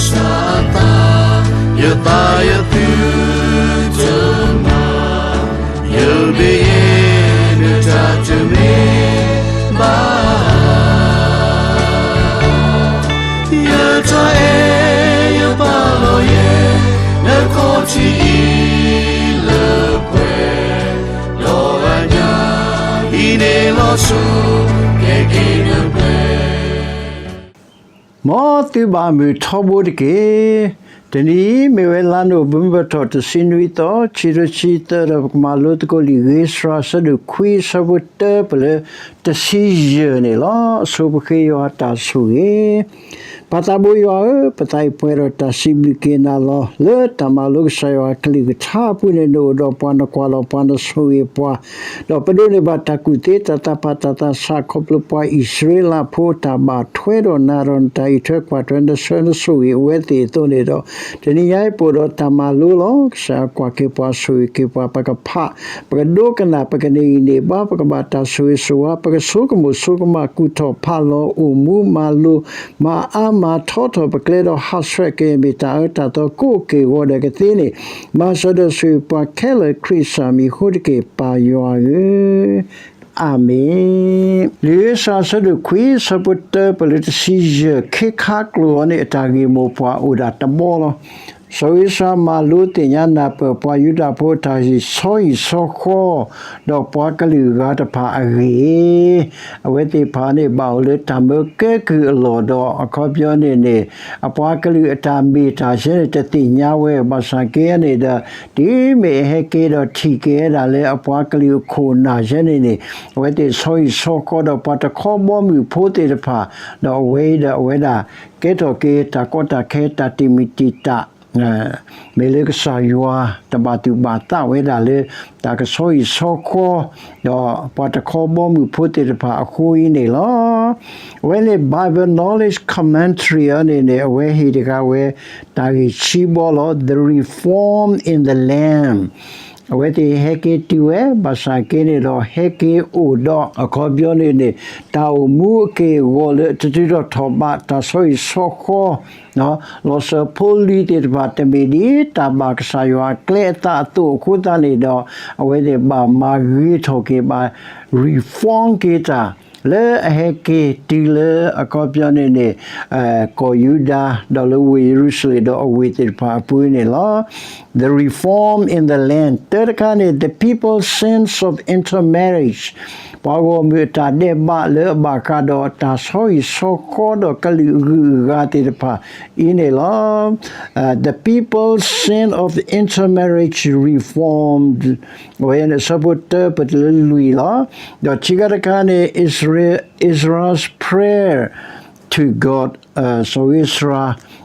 စၢ်အသး, ယသးယသုတမၤ, ယဘ့ယတၢ်တမ့ၢ်ဘၣ်. ယတၢ်အဲၣ်ယပာ်လီၤယဲ, နခီၣ်ထံးအံၤလၢပှဲၤ, ဒီးအညၣ်အံၤန့ၣ်လီၤစိၤ, ကဲက့ၤနပှဲၤ မ်သုဘၣ်မုာ်ထီဘိတက့ၢ်. တနံၤအံၤမ့ၢ်ဝဲလါနိၣ်ဘၢၣ်ဘၢၣ်ထီၣ်တဆံနွံသီ, ခံကထိခံဆံသၢ ဒီးပကမၤလိသကိးလံာ်ဂ့ၤစှၤ အဆၢဒိၣ်ခွံ အဆၢဖိတၢပၢၢ်လၢတဆံယဲၢ်န့ၣ်လီၤ. အဆိပဃ့ယွၤတၢ်ဆိၣ်ဂ့ၤ ပၢ်သးဘိယွၤဧၢ, ပသးအံၤပှဲၤဒီးတၢ်စံးဘျုးက့ၤနၤလီၤ. လၢတၢ်မၤလိကစၢ်ယွၤအကလုၢ်ကထါအပူၤန့ၣ် နအိၣ်ဒီးပှၤ နကွၢ်လီၤပှၤ နဆိၣ်ဂ့ၤပှၤ, ဒီးပဒိးန့ၢ်ဘၣ်တၢ်ကူၣ်သ့ တၢ်သးဖး တၢ်သးဆး ခီဖျိပှၤအံၣ်စရ့လးဖိအတၢ်ဘၣ်ထွဲဒီးနၤဒီး နတၢ်အံးထွဲကွၢ်ထွဲ နဆှၢနဆိၣ်ဂ့ၤအဝဲသ့ၣ်အသိးန့ၣ်ဒီး, တနံၤညါအံၤပအိၣ်ဒီးတၢ်မၤလိလီၤ. ကစၢ်ယွၤကွၢ်က့ၤပှၤ ဆိၣ်ဂ့ၤက့ၤပှၤ, ပကဖး, ပကဒိကနၣ်, ပကန့ၢ်ဂံၢ်န့ၢ်ဘါ, ပကဘၣ်တၢ်ဆိၣ်ဂ့ၤဆိၣ်ဝါ, ပကဆိကမိၣ်ဆိကမး ကူၣ်ထီၣ်ဖးလီၤ အိၣ်မူမၤလိ မၤအါမၤထီထီၣ် ပကျဲဒီးဟးဆှဲးက့ၤ မ့ၢ်တၢ်အၢတၢ်သီကိးက့ၢ်ဂီၤဒီးကသ့န့ၣ်, မၤစၢၤဒီးဆိၣ်ဂ့ၤပှၤခဲလၢာ် ခရံာ်စၢ်မံၤအဃိတက့ၢ် ပၢ်ယွၤဧၢ, အၤမ့ၣ်. လံာ်ဂ့ၤစှၤ အဆၢဒိၣ်ခွံ အဆၢဖိတၢပၢၢ်လၢတဆံယဲၢ် ခ့ခါကျိာ်အီၤန့ၣ် အတၢ်ဂ့ၢ်မိၢ်ပှၢ်အိၣ်ဒၣ်တဘီလီၤ. စီၤဧ့စြၤမၤလိသ့ၣ်ညါနၢ်ပၢၢ် ပှၤယူဒၤဖိအတၢ်ဆီဟံၣ်ဆီဃီ ဒီးပှၤကလုာ်ဂၤတဖၣ်အဂ့ၢ်, အဝဲသ့ၣ်တဖၣ်န့ၣ် ဘၣ်အိၣ်လၢတၢ်မၢကဲကုၢ်အလီၢ်ဒီး အခီပညီန့ၣ်န့ၣ် အပှၤကလုာ်အတၢ်မ့ၢ်တၢ်ဆၢန့ၣ် တသ့ၣ်ညါဝဲ ဘၣ်ဆၣ်က့န့ၣ်ဒီး တုၤမ့ၢ်အဟဲက့ၤဒီးထံၣ်က့ၤဝဲဒၣ်လၢအပှၤကလုာ်အခိၣ်အနၢ်ဆၢန့ၣ်န့ၣ် အဝဲသ့ၣ်ဆီဟံၣ်ဆီဃီဒီးပှၤတခီဘီမုၢ်ဖိသ့ၣ်တဖၣ်, ဒီးအဝဲအံၤဒီးအဝဲဒၣ် ကဲထီၣ်က့ၤတၢ်ကီတၢ်ခဲ တၢ်တံာ်မုၢ်တံာ်တာ် မ့ၢ်လၢကစၢ်ယွၤတဘၣ်သူၣ်ဘၣ်သးဝဲဒၣ်လၢ တၢ်ကဆီဟံၣ်ဆီဃီ ဒီးပှၤတခီဘီမုၢ်ဖိသ့ၣ်တဖၣ်အဃိအံၤန့ၣ်လီၤ. အဝဲန့ၣ် Bible Knowledge Commentary အံၤန့ၣ်န့ၣ် အဝဲဟ့ၣ်တဂၤဝဲ တၢ်ဂ့ၢ်ခံဘီလီၤ. The Reform in the Land အဝဲသ့ၣ်ဟဲက့ၤတုၤဝဲ ဘၣ်ဆၣ်က့န့ၣ်ဒီး ဟဲက့ၤအိၣ်ဒီး အခီပညီန့ၣ်န့ၣ် တၢ်အိၣ်မူအက့ၢ်အဂီၤလၢတတုၤထီၣ်ထီၣ်ဘး တၢ်ဆီဟံၣ်ဆီဃီ လီၤစၢၤဖိလံၤသ့ၣ်တဖၣ် တမ့ၢ်ဒ်တၢ်ဘၣ်ကစၢ်ယွၤအကျဲအသးအသိးအဃိသတးန့ၣ်ဒီး အဝဲသ့ၣ်ဘၣ်မၤဂ့ၤထီၣ်က့ၤ ဘၣ် reform က့ၤတၢ် လၢအဟဲက့ၤတုၤလၢအခီပညီန့ၣ်န့ၣ် ကီၢ်ယူဒၤ ဒီးလၢဝ့ၢ်ယရူၤၡလ့ၣ် ဒီးအဝ့ၢ်သ့ၣ်တဖၣ်အပူၤန့ၣ်လီၤ. The Reform in the Land တၢတခါန့ၣ် The People's Sins of Intermarriage ပှၤဂီၢ်မုၢ်အတၢ်ဒဲးဘးလၢအဘၣ်ဃးဒီးတၢ်ဆီဟံၣ်ဆီဃီဒီးကလုာ်အဂုၤအဂၤသ့ၣ်တဖၣ်အံၤန့ၣ်လီၤ. The People's Sin of Intermarriage Reformed အဝဲန့ၣ် အဆၢဖိတၢပၢၢ်တုၤလၢလွံၢ်လီၤ. ဒီးခံခါတခါန့ၣ် Israel, Israel's Prayer to God စီၤဧ့စြၤ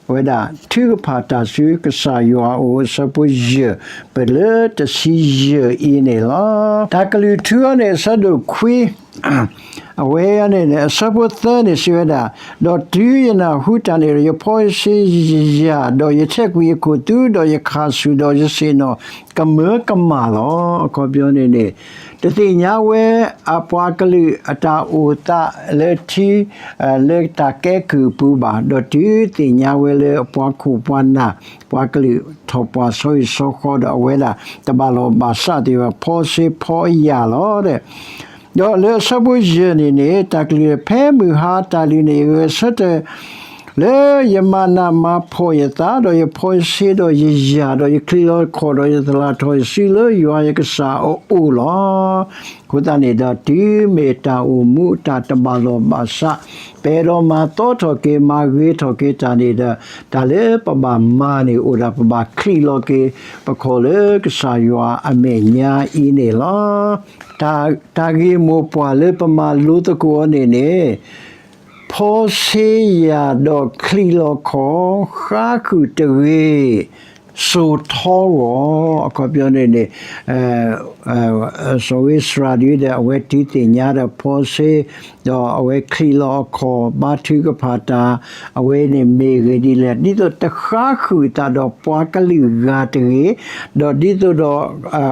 အဝဲဒၣ်ထုကဖၣ်တၢ်ဆူကစၢ်ယွၤအအိၣ် အဆၢဖိယဲၢ် ပၢၢ်တုၤလၢတဆံယဲၢ်အံၤန့ၣ်လီၤ. တၢ်ကလုၢ်ထူအီၤန့ၣ် အဆၢဒိၣ်ခွံ အဝဲန့ၣ်န့ၣ် အဆၢဖိသၢန့ၣ်စံးဝဲဒၣ်, ဒီးတုၤယနၢ်ဟူတၢ်န့ၣ်ဒီး ယဖီယစ့ယယၢ်, ဒီးယထဲးကွံာ်ယခိၣ်သူ, ဒီးယခၣ်ဆူၣ်, ဒီးယဆ့ၣ်နီၤကမၢကမၣ်လီၤ. အခီပညီန့ၣ်န့ၣ် တသ့ၣ်ညါဝဲအပှၤကလုာ်အတၢ်အိၣ်သးလၢထံ လၢတၢ်ကဲကုၢ်အပူၤဘၣ်, ဒီးတုၤသ့ၣ်ညါဝဲလၢအပှၤခိၣ်ပှၤနၢ် ပှၤကလုာ်ထီၣ်ပှၢ်ဆီဟံၣ်ဆီဃီဒီး အဝဲဒၣ်တဘၣ်လီၢ်ဘၣ်စးသ့ၣ်တဖၣ် ဖီစ့ဖီယၢ်လီၤ. ဒီးလၢအဆၢဖိယဲၢ်န့ၣ်န့ၣ် တၢ်ကလုၢ် ဖဲမုၢ်ဟါတၢ်လုၢ်န့ၣ် ယဂဲၤဆၢထၢၣ် လၢယမၤနးမၤဖှီၣ်ယသး, ဒီးယဖီယစ့, ဒီးယယၢ်, ဒီးယချံးလီၤခီၣ်, ဒီးယသလၣ်ထီၣ်ယစုလၢယွၤယကစၢ်အအိၣ်လီၤ. အဃိသတးန့ၣ်ဒီး တုၤမ့ၢ်တၢ်အိၣ်မူအတၢ်တဘၣ်လီၢ်ဘၣ်စး ပအဲၣ်ဒိးမၤသီထီၣ်က့ၤ မၤဂ့ၤထီၣ်က့ၤတၢ်န့ၣ်ဒီး တၢ်လၢပဘၣ်မၤန့ၣ်အိၣ်ဒၣ် ပဘၣ်ချံးလီၤက့ၤ ပခီၣ်လၢကစၢ်ယွၤအမဲာ်ညါအံၤန့ၣ်လီၤ. တၢ်ဂ့ၢ်မိၢ်ပှၢ်လၢပမၤလိသကိးအီၤန့ၣ်န့ၣ် ဖီဆ့ယၢ်ဒီးချံးလီၤခီၣ် ဃါဃုာ်တဂ့ၤ စိာ်ထီဂီၢ် အခီပညီန့ၣ်န့ၣ် စီၤဧ့စြၤဒ်ဒီး အဝဲတုၤသ့ၣ်ညါဒီးဖီဆ့ ဒီးအဝဲချံးလီၤအခီၣ် ဘါထုကဖၣ်တၢ် အဝဲန့ၣ်မ့ၢ်ဂ့ၤဒ်လဲၣ် ဒ်သိးတဃါဃုာ်အသးဒီးပှၤကလုာ်ဂၤတဂ့ၤ, ဒီးဒ်သိးဒီး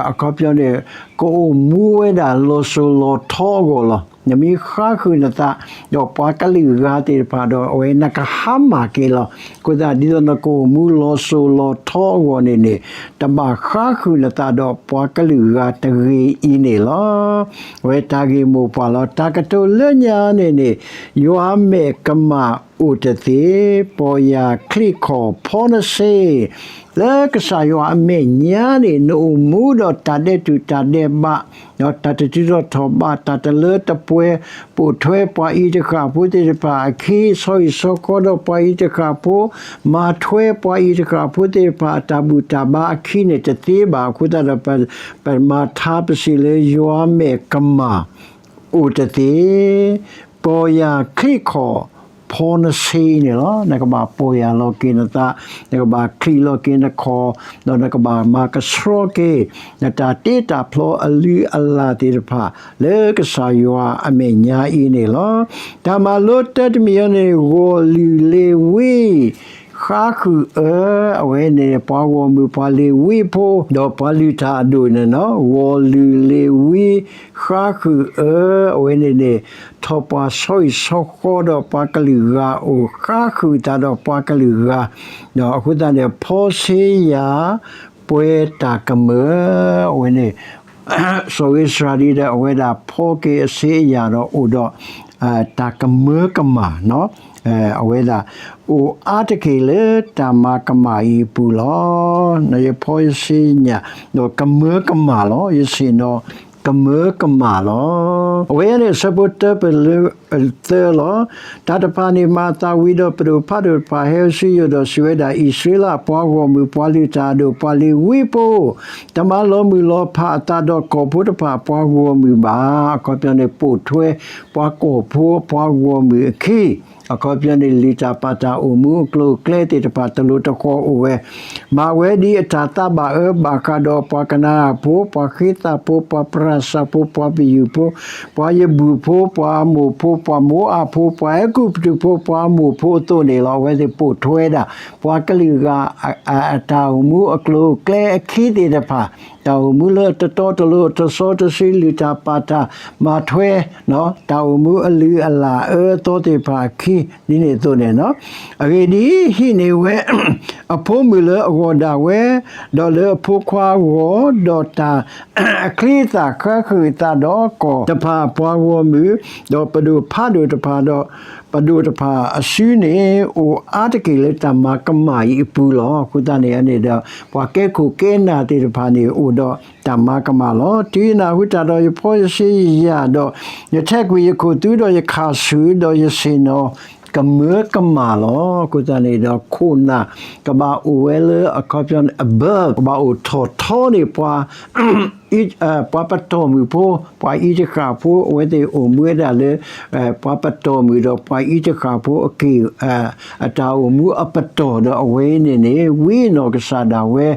အခီပညီန့ၣ် ကအိၣ်မူဝဲဒၣ်လီၤစိၤလီၤထီအဂီၢ်လီၤ. နမ့ၢ်ဃါဃုာ်နသး ဒီးပှၤကလုာ်ဂၤသ့ၣ်တဖၣ်ဒီး အဝဲနကဟါမၢ်က့ၤလီၤ. အဃိသတး ဒ်သိးနကအိၣ်မူလီၤစိၤလီၤထီအဂီၢ်န့ၣ်န့ၣ် တဘၣ်ဃါဃုာ်နသးဒီးပှၤကလုာ်ဂၤတဂ့ၤအံၤန့ၣ်လီၤ. အဝဲတၢ်ဂ့ၢ်မိၢ်ပှၢ်လီၤ. တၢ်ကတိၤလၢညါန့ၣ်န့ၣ် ယွၤမဲာ်ကမၣ်အိၣ်တသ့, ပီၢ်ယၢ်ချံးခီၣ်ဖီနဆ့ လၢကစၢ်ယွၤအမဲာ်ညါန့ၣ် နအိၣ်မူဒီးတၢ်ဒဲးတူာ်တၢ်ဒဲးဘး, ဒီးတၢ်တတုၤထီၣ်ထီၣ်ဘး, တၢ်တလၢတပှဲၤ, ပိာ်ထွဲပှၤအံၤတဃၣ်ဖိသ့ၣ်တဖၣ်အခံ, ဆီဟံၣ်ဆီဃီဒီးပှၤအံၤတဃၣ်ဖိ, မၤထွဲပှၤအံၤတဃၣ်ဖိသ့ၣ်တဖၣ် အတၢ်ဘူၣ်တၢ်ဘါအခံန့ၣ်တသ့ဘၣ်. အဃိသတးဒီး ပမၤထါပစံးလၢယွၤမဲာ်ကမၣ် အိၣ်တသ့, ပီၢ်ယၢ်ချံးခီၣ်ဖီနဆ့အံၤန့ၣ်လီၤ. နကဘၣ်ပီၢ်ယၢ်လီၤက့ၤနသး, နကဘၣ်ချံးလီၤက့ၤနခီၣ်, ဒီးနကဘၣ်မၤကဆှီက့ၤ နတၢ်တ့တၢ်ဖျီအလုၢ်အလၢ်သ့ၣ်တဖၣ် လၢကစၢ်ယွၤအမဲာ်ညါအံၤန့ၣ်လီၤ. တၢ်မၤလိတၢ်တမံၤအံၤန့ၣ် ဂီၢ်လုၢ်လ့ၤဝံ ဃါဃုာ်အၢ, အဝဲန့ၣ် ပှၤဂီၢ်မုၢ်ပှၤလ့ၤဝံဖိ ဒီးပှၤလုၢ်တၢ်အဒိၣ်န့ၣ်လီၤ. ဂီၢ်လုၢ်လ့ၤဝံ ဃါဃုာ်အၢ, အဝဲန့ၣ်န့ၣ် ထီၣ်ပှၤဆီဟံၣ်ဆီဃီဒီးပှၤကလုာ်ဂၤအအိၣ်, ဃါဃုာ်သးဒီးပှၤကလုာ်ဂၤ, ဒီးအဃိသတးန့ၣ် ဖီဆ့ယၤ ပှဲၤတၢ်ကမၢ, အဝဲန့ၣ် စီၤအံၣ်စရ့လးဒ်ဒီး အဝဲဒၣ်ဖီက့ၤအဆ့အယၤဒီးအိၣ်ဒီး တၢ်ကမၢကမၣ်, အဝဲဒၣ် အိၣ်အါတက့ၢ်လၢတၢ်မၤကမၣ်အံၤအပူၤလီၤ. နယဖီယဆ့ယၤ ဒီးကမၢကမၣ်လီၤ. ယဆ့ၣ်နီၤ ကမၢကမၣ်လီၤ. အဝဲန့ၣ် အဆၢဖိတၢပလၢ သၢလီၤ. တၢ်တဖၣ်န့ၣ် မၤအသးဝံၤဒီးပဒိၣ်ဖးဒိၣ်တဖၣ်ဟဲဆူယအိၣ်ဒီးစံးဝဲဒၣ်, အံၣ်စရ့လးအပှၤဂီၢ်မုၢ်, ပှၤလုၢ်တၢ်အဒိၣ်, ပှၤလ့ၤဝံဖိ, တမၤလီၤမုၢ်လီၤဖးအသးဒီးကီၢ်ဖိတဖၣ်အပှၤဂီၢ်မုၢ်ဘၣ်. အခီပညီန့ၣ် ပိာ်ထွဲပှၤကီၢ်ဖိအပှၤဂီၢ်မုၢ်အခံ, အခီပညီန့ၣ် လုၢ်တၢ်ပာ်တၢ်အိၣ်မူအကျိၤအကျဲသ့ၣ်တဖၣ်တလိၤတဃီၤအိၣ်ဝဲ, မၤဝဲဒ်အတၢ်သးဘၣ်အၢဘၣ်ဃးဒီးပှၤကနၤအၣ်ဖိ, ပှၤဃ့သးဖိ, ပှၤပရၤစၢဖိ, ပှၤပယူာ်ဖိ, ပှၤယဘူၣ်ဖိ, ပှၤအမိၣ်ဖိ, ပှၤမိၤအၣ်ဖိ, ပှၤအဲၤကူပတူးဖိ, ပှၤအမိၣ်ဖိအသိးန့ၣ်လီၤ. အဝဲသ့ၣ်ပိာ်ထွဲဒၣ် ပှၤကလုာ်ဂၤ အတၢ်အိၣ်မူအကျိၤအကျဲအခံသ့ၣ်တဖၣ်, တၢ်အိၣ်မူလၢတတီတလိၤ တစီတဆှံ လုၢ်တၢ်ပာ်တၢ် မၤထွဲ တၢ်အိၣ်မူအလုၢ်အလၢ်အအၢအသီသ့ၣ်တဖၣ်အခံ ဒ်န့ၣ်အသိးန့ၣ်လီၤ. အဂ့ၢ်ဒ်အံၤ, ဟံးန့ၢ်ဝဲ အဖိမုၣ်လၢအဂီၢ်ဒၣ်ဝဲ, ဒီးလၢအဖိခွါအဂီၢ်, ဒီးတၢ်အချံအသၣ်ဃါဃုာ်အသးဒီးကီၢ်တဖၣ်အပှၤဂီၢ်မုၢ်, ဒီးပဒိၣ်ဖးဒိၣ်တဖၣ်ဒီး ပဒိၣ်တဖၣ်အစုန့ၣ် အိၣ်အါတက့ၢ်လၢတၢ်မၤကမၣ်အံၤအပူၤလီၤ. အဃိသတးန့ၣ်န့ၣ်ဒီး ပှၤကဲခိၣ်ကဲနၢ်သ့ၣ်တဖၣ်န့ၣ် အိၣ်ဒီးတၢ်မၤကမၣ်လီၤ. တုၤနၢ်ဟူတၢ်ဒီးယဖီယဆ့ယၤဒီး ယထဲးကွံာ်ယခိၣ်သူဒီးယခၣ်ဆူၣ်ဒီးယဆ့ၣ်နီၤ ကမၢကမၣ်လီၤ. အဃိသတးန့ၣ်ဒီး ခိၣ်နၢ်ကဘၣ်အိၣ်ဝဲလၢအခီပညီန့ၣ် above, ကဘၣ်အိၣ်ထီၣ်ထီန့ၢ်ပှၤ ပှၤပတီၢ်မုၢ်ဖိ, ပှၤအံၤတဃၣ်ဖိ, အဝဲသ့ၣ်အိၣ်မူဝဲဒၣ်လၢ ပှၤပတီၢ်မုၢ်ဒီးပှၤအံၤတဃၣ်ဖိအက့ၢ် အတၢ်အိၣ်မူအပတီၢ်ဒီးအဝဲအံၤန့ၣ်န့ၣ် ဝံအနီၢ်ကစၢ်ဒၣ်ဝဲ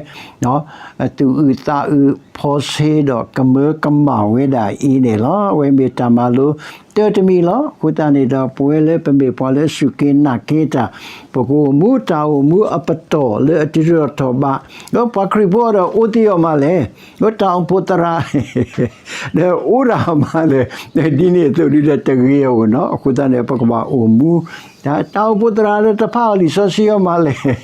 သူၣ်အုးသးအုးဖီဆ့ဒီးကမၢကမၣ်ဝဲဒၣ်အံၤန့ၣ်လီၤ. အဝဲမ့ၢ်တၢ်မၤလိတၢတမံၤလီၤ. အဃိသတးန့ၣ်ဒီး ပဝဲလၢပမ့ၢ်ပှၤလၢအစူၢ်က့ၤနာ်က့ၤတၢ်, ပကအိၣ်မူတၢ်အိၣ်မူအပတီၢ်လၢအတတုၤထီၣ်ထီၣ်ဘး, ဒီးပှၤခရံာ်ဖိအံၤဒီးအိၣ်သံအီၤမးလဲၣ်, ဒီးတၢ်အိၣ်ဖှိၣ်သရၣ် ဒီးအိၣ်ဒၣ်မးလဲၣ်, ဒ်န့ၣ်အသိးဒ်ဒီးတဂ့ၤအီၤနီၤ. အဃိသတးန့ၣ် ပကဘၣ်အိၣ်မူ တၢ်အိၣ်ဖှိၣ်သရၣ်ဒီးတဖးအီၤလံာ်စီဆှံအီၤမးလဲၣ်,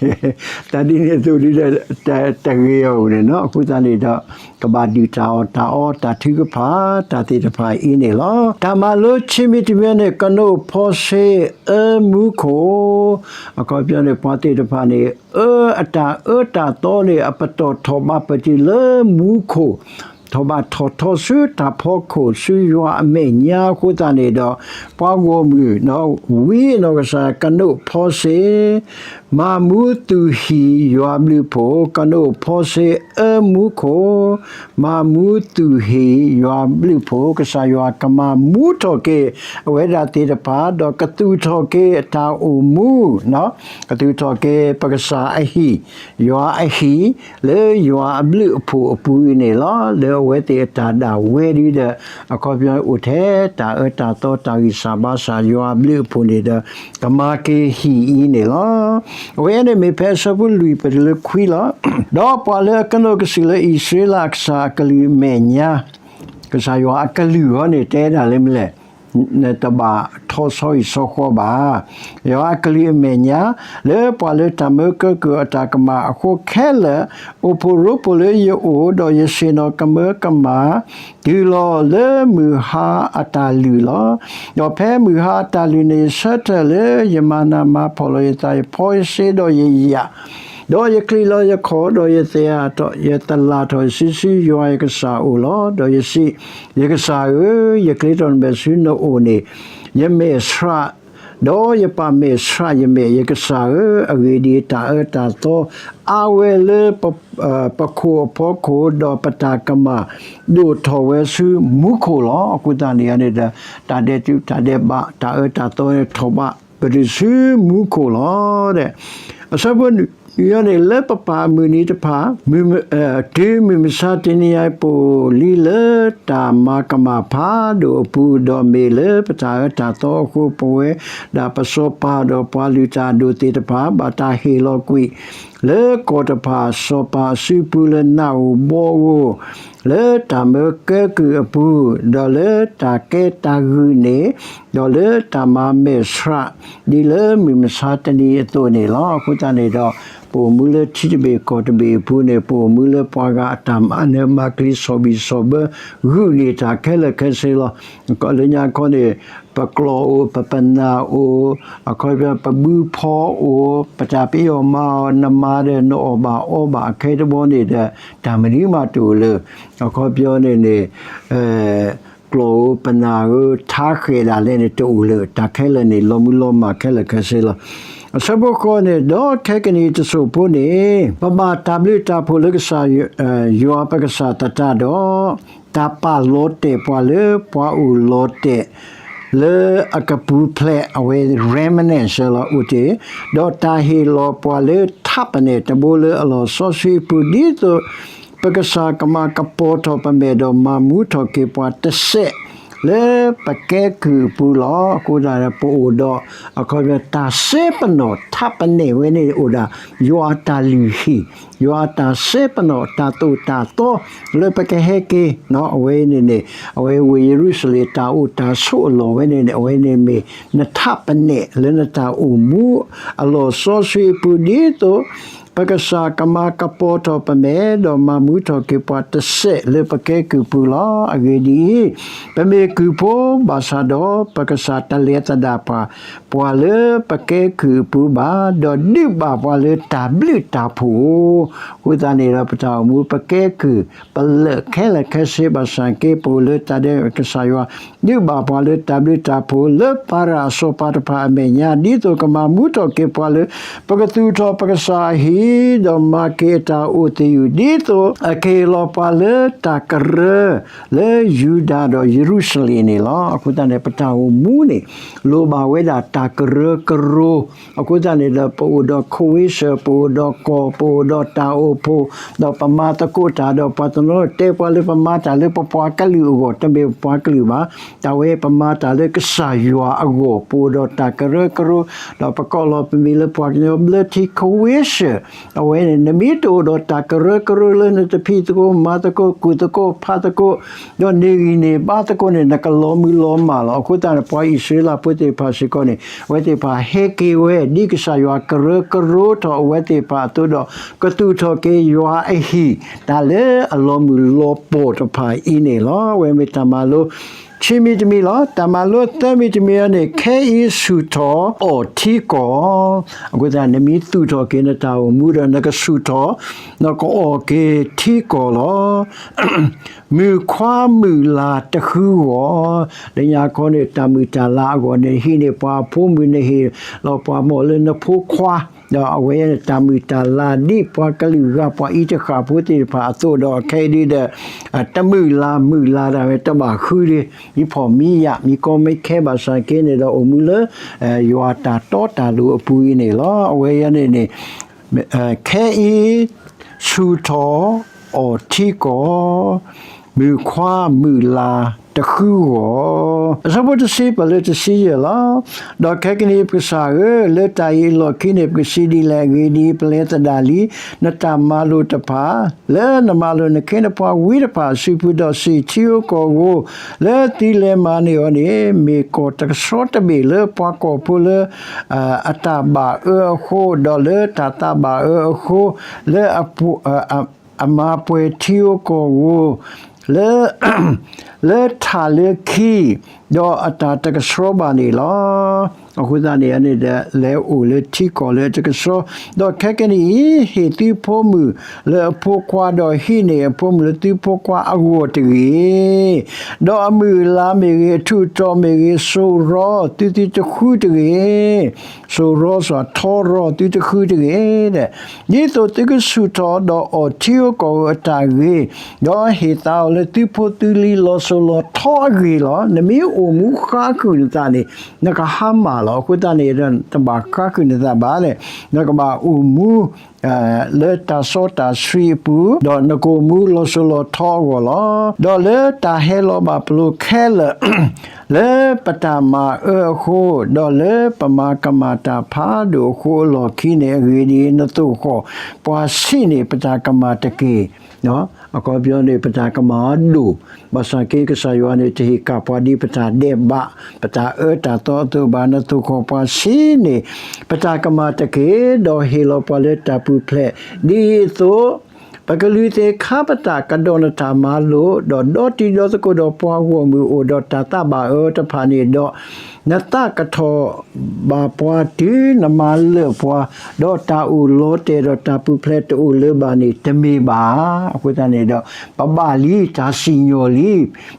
တၢ်ဒ်န့ၣ်အသိးဒ်ဒီး တဂ့ၤအီၤန့ၣ်နီၤ. အဃိသတးန့ၣ်ဒီး ကဘၣ်ဒုၣ်တၢ်အီၣ်တၢ်အီ တၢ်ထုကဖၣ် တၢ်သ့ၣ်တဖၣ်အံၤန့ၣ်လီၤ. တၢ်မၤလိခံမံၤတမံၤန့ၣ် ကနိးဖီဆ့အၢမူခိၣ်, အခီပညီန့ၣ် ပှၤသ့ၣ်တဖၣ်န့ၣ် အၢ အတၢ်အၢတၢ်သီန့ၣ် အပတီၢ်ထီၣ်ဘးပတုၤလၢမူခိၣ်, ထီၣ်ဘးထီၣ်ထီဆူတၢ်ဖီခိၣ်ဆူယွၤအမဲာ်ညါအဃိသတးန့ၣ်ဒီး ပှၤဂီၢ်မုၢ် ဝံအနီၢ်ကစၢ် ကနိးဖီဆ့ မၤမူသူၣ်ဟံၣ်ယွၤဘျုးဖှိၣ်, ကနိးဖီဆ့အၢမူခိၣ်, မၤမူသူၣ်ဟံၣ်ယွၤဘျုးဖှိၣ်, ကစၢ်ယွၤကမၤမူထီၣ်က့ၤ အဝဲဒၣ်သ့ၣ်တဖၣ် ဒီးကသူၣ်ထီၣ်က့ၤအတၢ်အိၣ်မူ, ကသူၣ်ထီၣ်က့ၤပကစၢ်အဟံၣ်, ယွၤအဟံၣ် လၢယွၤအဘျုးအဖှိၣ်အပူၤအံၤန့ၣ်လီၤ. လၢအဝဲသ့ၣ်အတၢ်ဒၣ်ဝဲဒ်ဒီး အခီပညီအိၣ်ထဲတၢ်အၢတၢ်သီတၢ်ဂံၢ်စၢ်ဘါစၢ်ယွၤအဘျုးအဖှိၣ်န့ၣ်ဒီး ကမၤက့ၤဟံၣ်အံၤန့ၣ်လီၤ. အဝဲန့ၣ်မ့ၢ်ဖဲအဆၢဖိလွံၢ်ပတုၤလၢခွံလီၤ. ဒီးပှၤလၢအကနိးကစုာ်လၢအံၣ်စရ့လးအကစၢ်အကလုၢ်အမဲာ်ညါ, ကစၢ်ယွၤအကလုၢ်အဂီၢ်န့ၣ် တဲဒၣ်လၢမနုၤလဲၣ်. နတဘၣ်ထီဆီဟံၣ်ဆီဃီဘၣ်. ယွၤအကလုၢ်အမဲာ်ညါ လၢပှၤလၢတၢ်မၢကဲကုၢ်အတၢ်ကမၣ်အဃိခဲလၢာ် အိၣ်ဖှိၣ်ရိဖှိၣ်လၢယအိၣ်, ဒီးယဆ့ၣ်နီၤကမၢကမၣ် တုၤလီၤလၢမုၢ်ဟါအတၢ်လုၢ်လီၤ. ဒီးဖဲမုၢ်ဟါအတၢ်လုၢ်န့ၣ် ယဆၢထၢၣ်လၢယမၤနၢ်မၤဖှီၣ်လီၤယသး, ယဖီယစ့ဒီးယယာ်, ဒီးယကျံးလီၤယခီၣ်, ဒီးယသဲးထီၣ်, ယသလၣ်ထီၣ်ယစုဆူယွၤယကစၢ်အအိၣ်လီၤ. ဒီးယစံး, ယကစၢ်ဧၢ, ယကျ့ထီၣ်နမဲာ်ဆူနအိၣ်န့ၣ် ယမဲာ်ဆှး, ဒီးယပာ်မဲာ်ဆှးယမဲာ်, ယကစၢ်ဧၢ, အဂ့ၢ်ဒ်အံၤ, တၢ်အၢတၢ်သီအါဝဲလၢ ပခိၣ်အဖီခိၣ်, ဒီးပတၢ်ကမၣ်ဒိၣ်ထီၣ်ဝဲဆူမူခိၣ်လီၤ. အဃိသတးန့ၣ်န့ၣ်ဒီး တၢ်ဒဲးတူးတၢ်ဒဲးဘး တၢ်အၢတၢ်သီန့ၣ်ထီၣ်ဘးပတုာ်ဆူမူခိၣ်လီၤ. အဆၢဖိနွံန့ၣ် လၢပပၢ်အမုၢ်နံၤတဖၣ် တုၤမုၢ်မဆါတနံၤအံၤ ပအိၣ်လံလၢတၢ်မၤကမၣ်ဖးဒိၣ်အပူၤ, ဒီးမ့ၢ်လၢပတၢ်အၢတၢ်သီအဃိ ပဝဲဒၣ်ပစီၤပၤဒီးပှၤလုၢ်တၢ်အဒိၣ်သ့ၣ်တဖၣ် ဘၣ်တၢ်ဟ့ၣ်လီၤကွံာ် လၢကီၢ်တဖၣ် စီၤပၤအစုပူၤလၢနးဧိၤဘီဧိၤ, လၢတၢ်မၢကဲကုၢ်အပူၤ, ဒီးလၢတၢ်ကဲတၢ်ဂုာ်န့ၣ်, ဒီးလၢတၢ်မၤမဲာ်ဆှး ဒ်လၢမုၢ်မဆါတနံၤအသိးန့ၣ်လီၤ. အဃိသတးန့ၣ်ဒီး ပအိၣ်မူလၢထံတဘ့ၣ်ကီၢ်တဘ့ၣ်အပူၤန့ၣ် ပအိၣ်မူလၢပှၤဂၤအတၢ်မၤနၢၤမၤကျံၤ ဆီၣ်ဘံၣ်ဆီၣ်ဘၢ ဂုာ်န့ၢ်တၢ်ခဲလၢာ်ခဲဆ့လီၤ. လၢညါခီန့ၣ် ပကျီၢ်အိၣ်, ပပနၢ်အိၣ်, အခီပညီ ပဘုဖီအိၣ်, ပတၢ်ပအီၣ်မၤအီၣ်, နမၤဒီးနအီၣ်ဘၣ်အီဘၣ်အခဲတဘီန့ၣ်ဒီး တၢ်မနုၤမးတအိၣ်လၢၤ. အခီပညီန့ၣ်န့ၣ် ကျီၢ်ဧိၤပနၢ်ဧိၤ ထါဃဲၤဒၣ်လဲာ်န့ၣ်တအိၣ်လၢၤ. တၢ်ခဲလၢာ်န့ၣ် လီၤမူလီၤမၢ်ခဲလၢာ်ခဲဆ့လီၤ. အဆၢဖိဃိးန့ၣ်, ဒီးခဲကနံၣ်အံၤတစိၢ်ဖိန့ၣ် ပဘၣ်တၢ်ဘျုးတၢ်ဖှိၣ်လၢကစၢ်ယွၤပကစၢ်သတးဒီး တၢ်ပာ်လီၤတဲာ်ပှၤလၢပှၤအိၣ်လီၤတဲာ် လၢအကပူၤဖျဲး အဝဲ remnant ဆၢလီၤအိၣ်တ့ၢ်, ဒီးတၢ်ဟ့ၣ်လီၤပှၤလၢထးပနဲၣ်တဘိလၢအလီၤစီဆှံအပူၤ ဒ်သိးပကစၢ်ကမၤကပီၤထီၣ်ပမဲာ်ဒီးမၤမူထီၣ်က့ၤပှၤတစဲး လၢပကဲကုၢ်အပူၤလီၤ. အဃိသတးဒီး ပအိၣ်ဒီး အခီပညီ တၢ်စဲပနီၣ်ထးပနဲၣ်ဝဲန့ၣ်အိၣ်ဒၣ် ယွၤအတၢ်လုၢ်ဟံၣ်, ယွၤအတၢ်စဲပနီၣ် တၢ်သိၣ်တၢ်သီ လၢပကဟဲက့ၤ အဝဲန့ၣ်န့ၣ် အဝဲဝ့ၢ်ယရူၤၡလ့ၣ် တၢ်အိၣ်တၢ်ဆိးအလီၢ်ဝဲန့ၣ်န့ၣ် အဝဲန့ၣ်မ့ၢ်နထးပနဲၣ်လၢနတၢ်အိၣ်မူ အလီၤစီဆှံအပူၤ ဒ်သိး ပကစၢ်ကမၤကပီၤထီၣ်ပမဲာ် ဒီးမၤမူထီၣ်က့ၤပှၤတစဲးလၢပကဲကုၢ်ပူၤလီၤ. အဂ့ၢ်ဒ်အံၤ, ပမ့ၢ်ကုၢ်ဖိဘၣ်ဆၣ်ဒီး ပကစၢ်တလဲၤသဒၣ်ပှၤ ပှၤလၢပကဲကုၢ်အပူၤဘၣ်, ဒီးဒုးဘၣ်ပှၤလၢတၢ်ဘျုးတၢ်ဖှိၣ်ဧိၤ. အဃိသတးန့ၣ်ဒီး ပတၢ်အိၣ်မူပကဲကုၢ် ပလၢာ်ခဲလၢာ်ခဲဆ့ဘၣ်ဆၣ်က့ ပအိၣ်လၢတၢ်ဒဲး ကစၢ်ယွၤ ဒုးဘၣ်ပှၤလၢတၢ်ဘျုးတၢ်ဖှိၣ် လၢပၤရၣ်အစီၤပၤတဖၣ်အမဲာ်ညါ ဒ်သိးကမၤမူထီၣ်က့ၤပှၤလၢ ပကသူၣ်ထီၣ်ပကစၢ်အဟံၣ် ဒီးမၤက့ၤအတၢ်အိၣ်သယုၢ် ဒ်သိးအကဟ့ၣ်လီၤပှၤလၢတၢ်ကရၢ လၢယူဒၤဒီးယရူၤၡလ့ၣ်န့ၣ်လီၤ. အဃိသတးန့ၣ် ပတၢ်အိၣ်မူန့ၣ် လိၣ်ဘၣ်ဝဲဒၣ်တၢ်ကရၢကရိ အဃိသတးန့ၣ်ဒီး ပအိၣ်ဒီး convention, ပအိၣ်ဒီးကီၢ်, ပအိၣ်ဒီးတၢ်အိၣ်ဖှိၣ်, ဒီးပမၤသကိးတၢ်ဒီးပှၤတနီၤ တဲပှၤလၢပမၤတၢ်လၢပပှၤကလုာ်အဂီၢ်, တမ့ၢ်ပပှၤကလုာ်ဘၣ်, တၢ်ဝဲပမၤတၢ်လၢကစၢ်ယွၤအဂီၢ်, ပအိၣ်ဒီးတၢ်ကရၢကရိ, ဒီးပကိးလီၤပမံၤလၢပှၤကညီဘျၢထံ convention, အဝဲန့ၣ် နမ့ၢ်တအိၣ်ဒီးတၢ်ကရၢကရိလၢနတဖံးသကိးမၤသကိး ကူၣ်သကိးဖးသကိး ဒီးန့ၢ်ဂံၢ်န့ၢ်ဘါသကိးန့ၣ် နကလီၤမုၢ်လီၤမၢ်လီၤ. အဃိသတးန့ၣ် ပှၤအံၣ်စရ့လးဖိသ့ၣ်တဖၣ်စ့ၢ်ကီးန့ၣ် အဝဲသ့ၣ်တဖၣ်ဟဲက့ၤဝဲ ဒ်ကစၢ်ယွၤကရၢကရိထီၣ်အဝဲသ့ၣ်တဖၣ်အသိးဒီး ကသူၣ်ထီၣ်က့ၤယွၤအဟံၣ် တၢ်လၢအလီၤမုၢ်လီၤပှီၢ်တဖၣ်အံၤန့ၣ်လီၤ. အဝဲမ့ၢ်တၢ်မၤလိ ခံမံၤတမံၤလီၤ. တၢ်မၤလိသၢမံၤတမံၤအံၤန့ၣ် ခဲအံၤဆူၣ်ထီၣ်အီၣ်ထံကီၢ်, အဃိသတး နမ့ၢ်သူၣ်ထီၣ်က့ၤနတၢ်အိၣ်မူဒီး နကဆူၣ်ထီၣ် နကအီၣ်က့ၤထံကီၢ်လီၤ. မုၢ်ခွါမုၢ်လၤတဃုဂီၢ်, လၢညါခီန့ၣ် တၢ်မုၢ်တၢ်လၤအဂီၢ်န့ၣ် ဟံးန့ၢ်ပှၤအဖိမုၣ် နဟ့ၣ်လီၤပှၤမိၢ်လၢနဖိခွါ, ဒီးအဝဲတၢ်မုၢ်တၢ်လၤဒ်ပှၤကလုာ်ဂၤ ပှၤအံၤတဃၣ်ဖိသ့ၣ်တဖၣ်အသိးဒီး ခဲအံၤဒ်ဒီး တမုၢ်လၤမုၢ်လၤဒၣ်ဝဲ တဘၣ်ဃုဒံး မံဖီၣ်မံယာ် မံကီမံခဲဘၣ်ဆၣ်က့န့ၣ်ဒီး အိၣ်မူလၢ ယွၤတၢ်တီတၢ်လိၤအပူၤအံၤန့ၣ်လီၤ. အဝဲအံၤန့ၣ်န့ၣ် ခဲအံၤ ဆူၣ်ထီၣ်အီၣ်ထံကီၢ်, မုၢ်ခွါမုၢ်လၤတ တဃုဂီၢ်. အဆၢဖိတဆံပၢၢ်လၢတဆံယဲၢ်လီၤ. ဒီးခဲကနံၣ်အံၤ ပကစၢ်ဧၢ, လၢတၢ်အံၤအလီၢ်ခံန့ၣ် ပကစံးဒ်လဲၣ်. အဂ့ၢ်ဒ်အံၤ, ပလဲၤသဒၣ်လံ နတၢ်မၤလိာ်တဖၣ်, လၢနမၤလိာ်နခ့နပှၤဝံတဖၣ်အစုပူၤ, ဒီးစံး, ထံဧိၤကီၢ်ဧိၤ လၢသုလဲၤမၤန့ၢ်အီၤန့ၣ် မ့ၢ်ကီၢ်တကဆှီတဘ့ၣ်လၢပှၤကီၢ်ဖိလၢ အတၢ်ဘၣ်အၢအဃိ, ဒီးလၢတၢ်သးဘၣ်အၢအဃိ, လၢ အမၤပှဲၤထံဧိၤကီၢ်ဧိၤ လၢ လၢထးလၢခံ, ဒီးအတၢ်တကဆှီဘၣ်န့ၣ်လီၤ. အဃိသတးန့ၣ်န့ၣ်ဒီး လဲၤအိၣ်လၢထံကီၢ်လၢတကဆှီ, ဒီးခဲကနံၣ်အံၤ ဟ့ၣ်သုဖိမုၣ်လၢအဖိခွါ, ဒီးဟံးန့ၢ်အဖိမုၣ်လၢသုဖိခွါအဂီၢ်တဂ့ၤ. ဒီးအမုၢ်အလါမ့ၢ်ဂ့ၤ, အထူးအတီၤမ့ၢ်ဂ့ၤ, စိာ်ရီသုသုတဃုတဂ့ၤ. စိာ်ရီစ့ၢ် ထီရီသုတဃုတဂ့ၤ, ဒ်သိးသုကဆူၣ်ထီၣ်ဒီးအီၣ်ထံဧိၤကီၢ်ဧိၤအတၢ်ဂ့ၤ, ဒီးဟ့ၣ်သါအီၤလၢသုဖိသုလံၤလီၤစိၤလီၤထီအဂ့ၢ်လီၤ. နမ့ၢ်အိၣ်မူဃါကုၢ်နသးန့ၣ် နကဟါမၢ်လီၤ. အဃိသတးန့ၣ်ဒီး တဘၣ်ဃါကုၢ်နသးဘၣ်လဲၣ်. နကဘၣ်အိၣ်မူ လၢတၢ်စီတၢ်ဆှံအပူၤ, ဒီးနကအိၣ်မူလီၤစိၤလီၤထီအဂီၢ်လီၤ. ဒီးလၢတၢ်ဟဲလီၤဘၣ်ပလိာ်ခဲလၢာ် လၢပတၢ်မၤအၢအဃိ, ဒီးလၢပမၤကမၣ်တၢ်ဖးဒိၣ်အဃိအလီၢ်ခံန့ၣ်, အဂ့ၢ်ဒ်အံၤ, နသိၣ်ဃီၣ်ပှၤဆံးန့ၢ်ပတၢ်ကမၣ်တက့ၢ်. အခီပညီန့ၣ် ပတၢ်ကမၣ်အဒိၣ်, ဘၣ်ဆၣ်က့ကစၢ်ယွၤန့ၣ် တဟ့ၣ်ကၣ်ပှၤဒ်ပတၢ်ဒဲးဘး ပတၢ်အၢတၢ်သီအသိးဘၣ်. နသိၣ်ဃီၣ်ပှၤဆံးန့ၢ် ပတၢ်ကမၣ်တက့ၢ်, ဒီးဟ့ၣ်လီၤပှၤလၢတၢ်ပူၤဖျဲး, ဒ်သိး ပကလူၤသ့ၣ်ခါပသး ကဒီးနတၢ်မၤလိာ်, ဒီးဒီတံၤဒီသကိးဒီးပှၤဂီၢ်မုၢ်အိၣ်ဒီးတၢ်သးဘၣ်အၢတဖၣ်န့ၣ်ဒီး, နသးကထီၣ်ဘၣ်ပှၤတုၤနမၤလၢာ်ပှၤ, ဒီးတၢ်အိၣ်လီၤတဲာ်ဒီးတၢ်ပူၤဖျဲးတအိၣ်လၢၤဘၣ်န့ၣ် တမ့ၢ်ဘၣ်. အဃိသတးန့ၣ်ဒီး ပဘၣ်လံ တၢ်စံၣ်ညီၣ်လံ.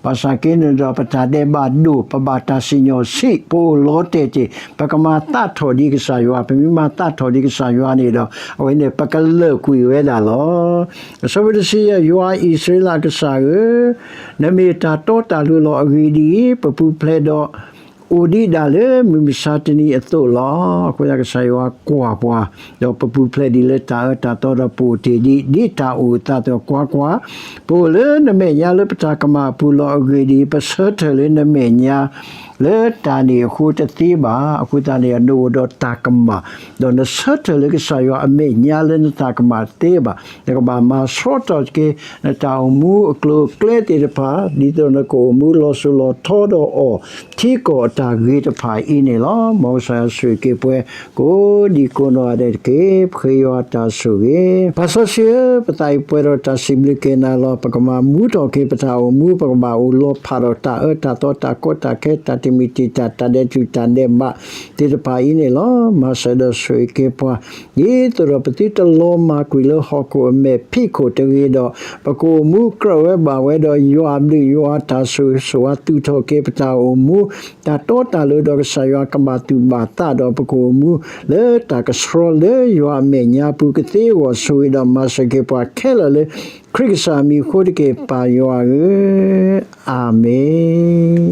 ဘၣ်ဆၣ်က့န့ၣ်ဒီး ပတၢ်ဒဲးဘးဒိၣ်, ပဘၣ်တၢ်စံၣ်ညီၣ်ဆံး, ပအိၣ်လီၤတဲာ်တ့ၢ်, ပကမၤသးထီၣ်ဒ်ကစၢ်ယွၤ, ပမ့ၢ်မၤသးထီၣ်ဒ်ကစၢ်ယွၤန့ၣ်ဒီး အဝဲန့ၣ် ပကလၢာ်ကွံာ်ဝဲဒၣ်လီၤ. အဆၢဖိတဆံယဲၢ်, ယွၤအံၣ်စရ့လးကစၢ်ဧၢ, နမ့ၢ်တၢ်တီတၢ်လိၤလီၤ. အဂ့ၢ်ဒ်အံၤ, ပပူၤဖျဲးဒီး အိၣ်ဒံးဒၣ်လၢမုၢ်မဆါတနံၤအသိးလီၤ. အဃိသတးကစၢ်ယွၤကွၢ်ပှၤ, ဒီးပပူၤဖျဲးဒ်လၢတၢ်အၢတၢ်သီဒီးပအိၣ်တ့ၢ်ဒ် ဒ်တၢ်အိၣ်အသးအသိးကွၢ်ကွၢ်, ပအိၣ်လၢနမဲာ်ညါလၢပတၢ်ကမၣ်အပူၤလီၤ. အဂ့ၢ်ဒ်အံၤ, ပဆၢထၢၣ်လၢနမဲာ်ညါ လၢတၢ်န့ၣ်အဃိတသ့ဘၣ်. အဃိသတးန့ၣ် နအိၣ်ဒီးတၢ်ကမၣ်, ဒီးနဆၢထၢၣ်လၢကစၢ်ယွၤအမဲာ်ညါလၢနတၢ်ကမၣ်တသ့ဘၣ်. နကဘၣ်မၤဆှီထီၣ်က့ၤ နတၢ်အိၣ်မူအကျိၤအကျဲသ့ၣ်တဖၣ်, ဒ်သိးနကအိၣ်မူလီၤစိၤလီၤထီဒီးအီၣ်ထံကီၢ်အတၢ်ဂ့ၤတဖၣ်အံၤန့ၣ်လီၤ. မ်ကစၢ်ယွၤဆိၣ်ဂ့ၤက့ၤပှၤ ကိးဒံကိးနီၢ်ဂၤဒဲးတက့ၢ်. ပဃ့ယွၤတၢ်ဆိၣ်ဂ့ၤ. ပၢ်စီဆှံဧၢ, ပသးအံၤပှဲၤဒီးတၢ်စံးဘျုးက့ၤနၤလီၤ. ပကမၤမူထီၣ်က့ၤပတၢ်အိၣ်မူ, ပကဘၣ်အိၣ်လီၤဖးဒီးတၢ်အၢတၢ်သီ တၢ်ကီတၢ်ခဲ တၢ်တမံၤတံာ်တာ် တၢ်ဒဲးတူၢ်တၢ်ဒဲးဘးသ့ၣ်တဖၣ်အံၤန့ၣ်လီၤ. မၤစၢၤဒီးဆိၣ်ဂ့ၤက့ၤပှၤ ဒ်သိးဒီးပသုတလီၤမၢ်ကွံာ်လၢဟီၣ်ခိၣ်အမဲာ်ဖံးခိၣ်တဂ့ၤဒီး, ပကအိၣ်မူကြၢးဝဲဘၣ်ဝဲဒီးယွၤအဘျုးယွၤအတၢ်ဆိၣ်ဂ့ၤဆိၣ်ဝါ သူၣ်ထီၣ်က့ၤပတၢ်အိၣ်မူ, တၢ်တီတၢ်လိၤဒီးကစၢ်ယွၤကဘၣ်သူၣ်ဘၣ်သးဒီး ပကအိၣ်မူလၢတၢ်ကဆှီလၢယွၤအမဲာ်ညါပူၤကသ့အဂီၢ် ဆိၣ်ဂ့ၤဒီးမၤစၢၤက့ၤပှၤခဲလၢာ်လၢ ခရံာ်ကစၢ်အမံၤအဃိတက့ၢ်, ပၢ်ယွၤဧၢ, အၤမ့ၣ်.